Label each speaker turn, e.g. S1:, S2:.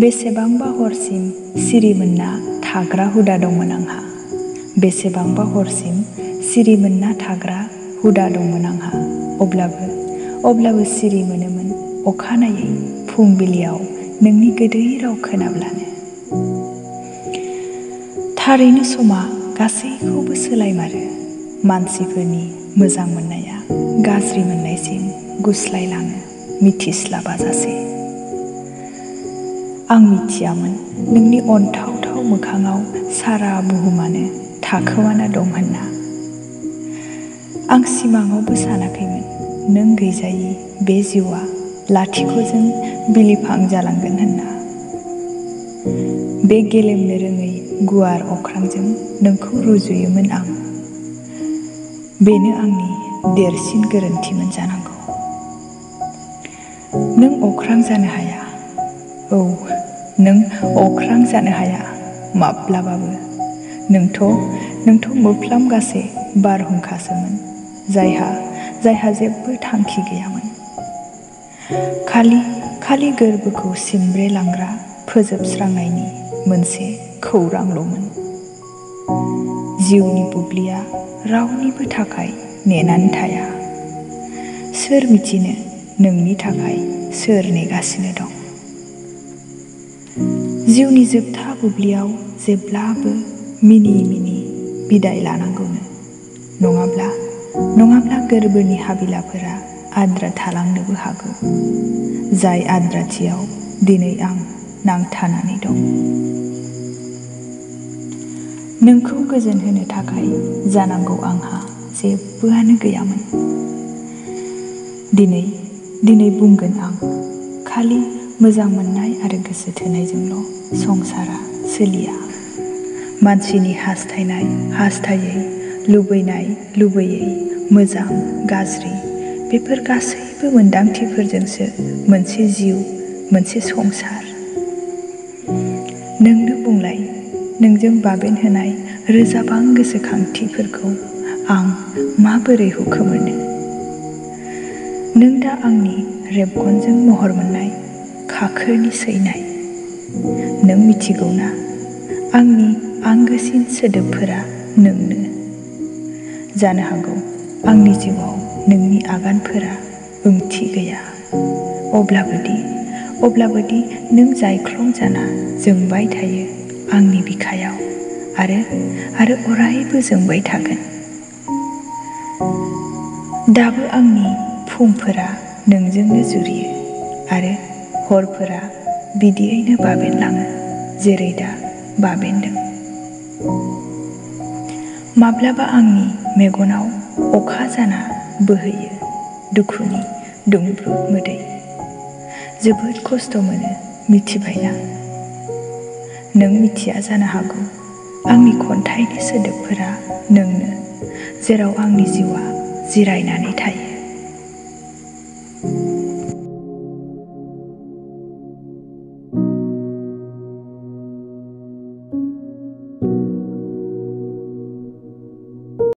S1: बेसेबांबा हरसिम सिरि मोनना थाग्रा हुदा दंमोन आंहा। बेसेबांबा हरसिम सिरि मोनना थाग्रा हुदा दंमोन आंहा। अब्लाबो सिरि मोनोमोन अखानायै फुंबिलियाव नोंनि गोदै राव खोनाब्लानो। थारैनो समा गासैखौबो सोलायमारो। मानसिफोरनि मोजां मोननाया गाज्रि मोननायसिम गुस्लायलाङो मिथिस्लाबाजासे। आं मिथियामोन नोंनि अनथावथाव मोखाङाव सारा बुहुमानो थाखोमाना दं होनना। आं सिमाङावबो सानाखैमोन नों गैजायि बे जिउआ लाथिख'जों बिलिफां जालांगोन होनना। बे गेलेमनो रोङै गुवार अख्रांजों नोंखौ रुजुयोमोन आं। बेनो आंनि देरसिन गोरोन्थिमोन जानांगौ। नों अख्रां जानो हाया। औ, नों अख्रां जानो हाया माब्लाबाबो। नोंथ' मोफ्लामगासे बारहुंखासोमोन जायहा जेबो थांखि गैयामोन। खालि गोर्बोखौ सिमब्रेलांग्रा फोजोबस्रांनायनि मोनसे खौरांल'मोन। जिउनि बुब्लिया रावनिबो थाखाय नेनानै थाया। सोर मिथिनो नोंनि थाखाय सोर नेगासिनो दं। जिउनि जोबथा बुब्लियाव जेब्लाबो मिनि बिदाय लानांगौनो। नङाब्ला गोर्बोनि हाबिलाफोरा आद्रा थालांनोबो हागौ। जाय आद्राथियाव दिनै आं नांथानानै दं। नोंखौ गोजोन होनो थाखाय जानांगौ आंहा जेबोआनो गैयामोन। दिनै बुंगोन आं खालि मोजां मोननाय आरो गोसो थोनायजोंल' संसारा सोलिया। मानसिनि हास्थायै लुबैयै मोजां गाज्रि बेफोर गासैबो मोन्दांथिफोरजोंसो मोनसे जिउ मोनसे संसार। नोंनो बुंलाय नोंजों बाबेन होनाय रोजाबां गोसोखांथिफोरखौ आं माबोरै हुखोमोरनो। नों दा आंनि रेबगनजों महर मोननाय खाखोरनि सैनाय। नों मिथिगौना आंनि आंगोसिन सोदोबफोरा नोंनो। जानो हागौ आंनि जिउआव नोंनि आगानफोरा ओंथि गैया। अब्लाबोदि नों जायख्लं जाना जोंबाय थायो आंनि बिखायाव आरो अरायबो जोंबाय थागोन। दाबो आंनि फुंफोरा नोंजोंनो जुरियो आरो हरफोरा बिदियैनो बाबेनलाङो जेरै दा बाबेनदों। माब्लाबा आंनि मेगनाव अखा जाना बोहैयो दुखुनि दुंब्रुद मोदै। जोबोद खस्थ' मोनो मिथिबायना। नों मिथिया जानो हागौ आंनि खन्थाइनि सोदोबफोरा नोंनो जेराव आंनि जिउआ जिरायनानै थायो।